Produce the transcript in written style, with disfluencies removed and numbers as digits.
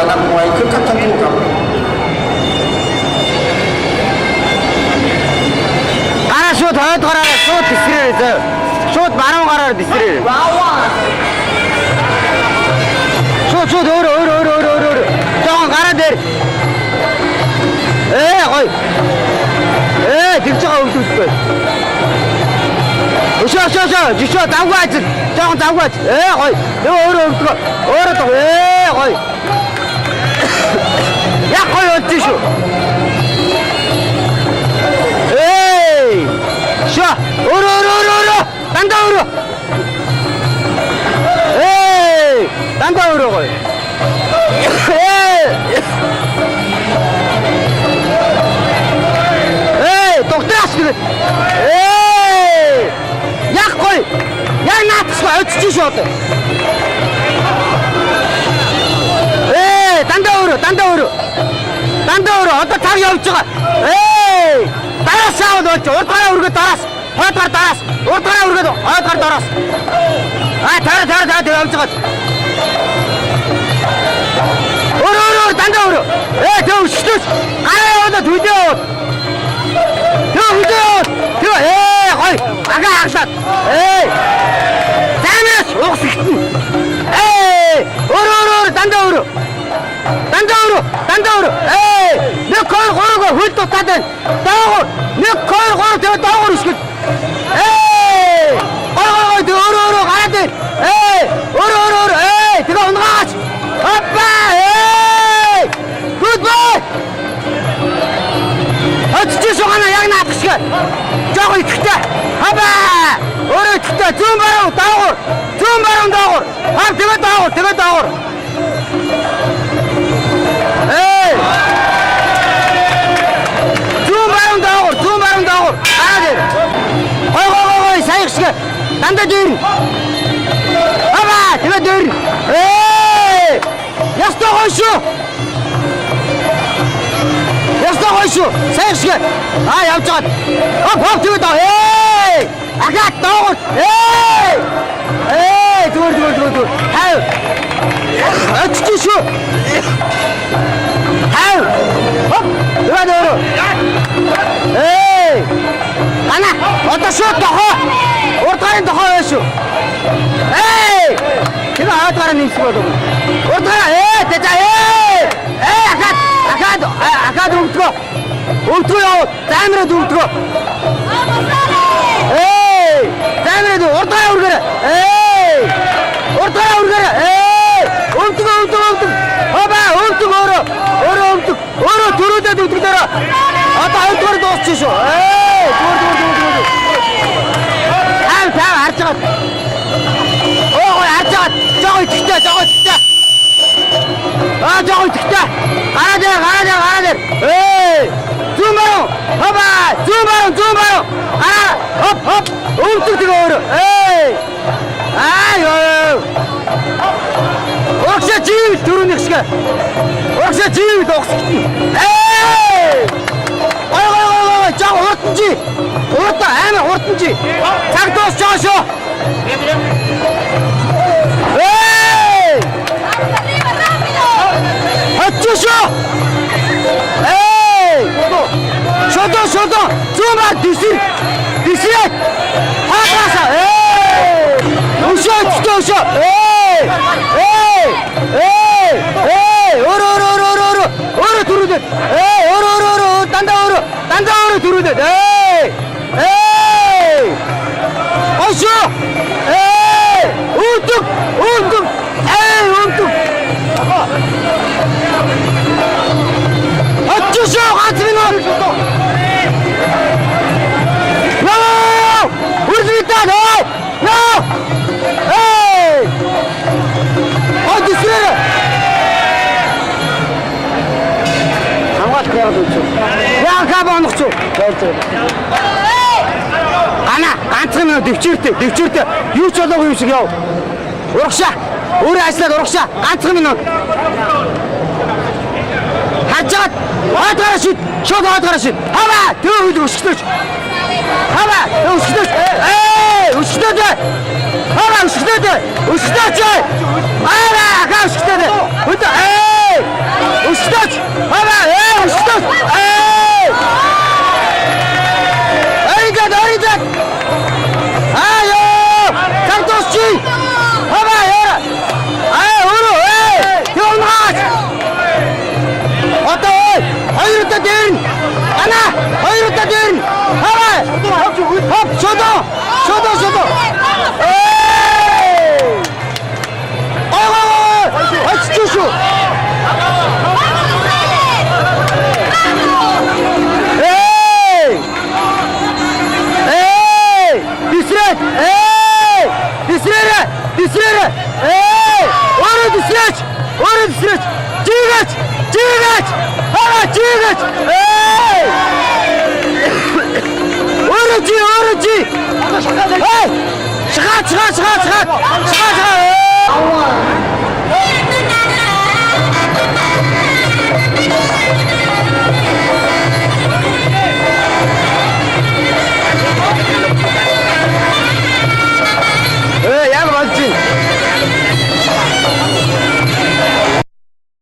ว่านักมวยคึกคักทั้งคู่ครับ Гараа шууд хойд гараараа шууд тесрээрээ зөө. Шууд баруун гараар тесрээрээ. Round one. Шууд шууд өөрөө өөрөө өөрөө өөрөө өөрөө. Жохон гараа дээр. Ээ гоё. Ээ тэгж байгаа өвдөлтгүй. Өшөө өшөө өшөө жишөө завгүй ажил. Жохон завгүй ажил. Ээ гоё. Нөгөө өөрөө өвдгөө. Өөрөө доо. Ээ гоё. Яг гоё болж шүү. Эй! Шо! Өөрөө өөрөө өөрөө өөрөө. Дандаа өөрөө. Эй! Дандаа өөрөө гоё. Эй! Эй, доктор тэгээд. Эй! Яг гоё. Яг наадах очиж шүү одоо. Эй, дандаа өөрөө, дандаа өөрөө. Дандаа өөрөө одоо цаг явж байгаа. Эй! Дараас шаавал болж урд гараа өргөө дараас. Хойд гар дараас. Урд гараа өргөөд хойд гар дараас. А таараа таараа таараа явж байгаа. Өөрөө өөрөө өөрөө, дандаа өөрөө. Эй, төв өшгөлөөч. Гараа явуулаад хөдөө явуул. Төв хөдөө явуул. Төв ээ гой. Ага хаглаад. Эй. Займаас угс ихтэн. Эй! Өөрөө өөрөө өөрөө, дандаа өөрөө. Дандаа өөрөө, дандаа өөрөө. Эй! 1 2 3 хөл дутаад байна. Доогуур. 1 2 3 тэгээ доогуур өсгөл. Эй! Гой гой гой тэгээ өөрөө өөрөө гараад ир. Эй! Өөрөө өөрөө өөрөө. Эй! Тэгээ унгаач. Хоппа! Эй! Good boy! Очиж шугана яг наадах шиг. Жохо итгэвтэй. Хоппа! Өөрөө итгэвтэй. Зүүн баруун доогуур. Зүүн баруун доогуур. Хап тэгээ доогуур, тэгээ доогуур. Эй! Зүүн баруун доогуур, зүүн баруун доогуур. Гараад ир. Гой гой гой гой саях шиг. Дандаа дээр. Хапа! Тэгээ дээр. Эй! Ястай гоё шүү. Ястай гоё шүү. Саях шиг. Аа явж байгаа. Хоп хоп тэгээ доо. Эй! Ахаад доогуур. Эй! Эй, зүгээр зүгээр зүгээр зүгээр. Хав. Очиж шүү. Хав. Хоп. Тэгээ дээр. Эй! Гана. Одоо шууд тохоо. Урд гарын тохоо байна шүү. Эй! Тэр хойд гараа нэмсэх болов. Урд гараа ээ тэ за ээ. Эй ахаад ахаад ахаад өвдгөө. Өвдгөө явуу. Займраад өвдгөө. Эй! Займраад урд гараа үргээрэй. Эй! Урд гараа үргээрэй. Эй! Өвдгөө өвдгөө өвдөг. Хобаа өвдөг өөрөө. Өөрөө өвдөг. Өөрөө төрөөдөд өвдөг дээр. Одоо хоёрдугаар дуусчих шүү. Эй! Зүгээр зүгээр зүгээр зүгээр. Тав тав харж байгаа. Оо гой харж байгаа. Жоо итгэвтэй, жоо итгэвтэй. Аа жоо итгэвтэй. Гараад ир, гараад ир, гараад ир. Эй! Зүүн баруун. Хопа! Зүүн баруун, зүүн баруун. Гараа. Хоп хоп. Өвдөг тэгээ өөрөө. Эй! Аа ёо. Урагшаа чивэл түрүүнийх шиг. Урагшаа чивэл угсгтэн. Эй! Гой гой гой гой гой жоо хурдан чи. Хурдан амар хурдан чи. Цаг дуусч байгаа шүү. Эй! Arriba, rápido. Очиж шүү. Эй! Шодо шодо зүүн бар дисэр. Дисэр. Хаасаа. Эй! Өшөө өчтөө өшөө. Эй! Эй! Эй! Эй! Өөрөө өөрөө өөрөө өөрөө өөрөө түрүүдэд. Эй! Өөрөө өөрөө өөрөө дандаа өөрөө дандаа өөрөө түрүүдэд. Эй! Эй! Өшөө. Эй! Өвдөг! Өвдөг! Эй, өвдөг! Очиж шүү ганц минут. Яа! Үргэлжлээд өө! Яа! Эй! Ой дисрээ. Хамгаалт яагаад үгүй юу? Яа каб оноч юу? Гана ганцхан минут дэвчээртэй, дэвчээртэй. Юу ч болоогүй юм шиг яв. Урагшаа. Өөрөө ажиллаад урагшаа. Ганцхан минут. Харж байгаад хойд гараа шид. Шууд хойд гараа шид. Хаваа! Төв хөл өшгөлөөч. Хаваа! Төв өшгөлөөч. Эй! Өшгөлөөч. Хаваа өшгөлөөч. Өшгөлөөч. Хаваа! Хаваа өшгөлөөч. Хөдөө. Эй! эсрээч. Жигээч. Жигээч. Хаа жигээч. Эй! Өөрөө чи, өөрөө чи. Эй! Шахаад, шахаад, шахаад, шахаад. Шахаад, шахаад. Э, ямар болж байна?